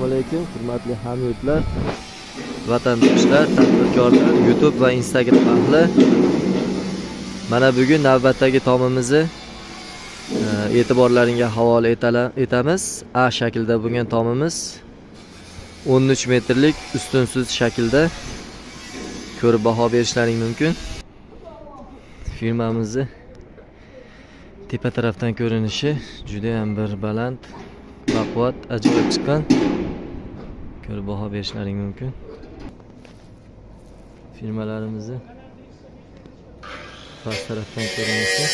Assalomu alaykum, hurmatli hamyurtlar, vatandoshlar, tadbirkorlar, YouTube va Instagram ahli. Mana bugun navbatdagi tomimizni e'tiborlaringga havola etamiz. A shaklida bo'lgan tomimiz 13 metrlik ustunsiz shaklda, ko'rib baho berishlaring mumkin. Firmamizni tepa tarafdan ko'rinishi juda ham bir baland, baquvvat, ajoyib chiqqan. Ko'rib baho berishlaring mumkin. Firmalarimizni past tarafdan ko'rinishi.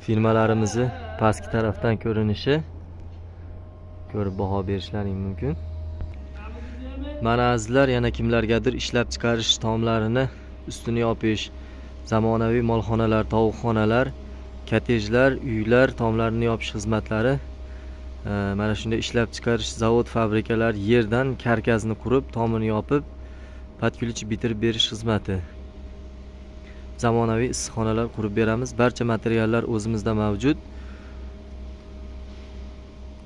Firmalarimizni pastki tarafdan ko'rinishi, ko'rib baho berishlaring mumkin. Mana, azizlar, yana kimlargadir ishlab chiqarish tomlarini ustini yopish, zamonaviy molxonalar, tovuqxonalar, kottejlar, uylar tomlarini yopish xizmatlari, mana shunday ishlab chiqarish zavod, fabrikalar yerdan karkasni qurib, tomini yopib, под ключ bitirib berish xizmati, zamonaviy issiqxonalar qurib beramiz. Barcha materiallar o'zimizda mavjud.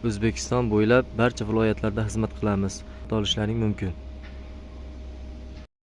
O'zbekiston bo'ylab barcha viloyatlarda xizmat qilamiz, olishlaring mumkin.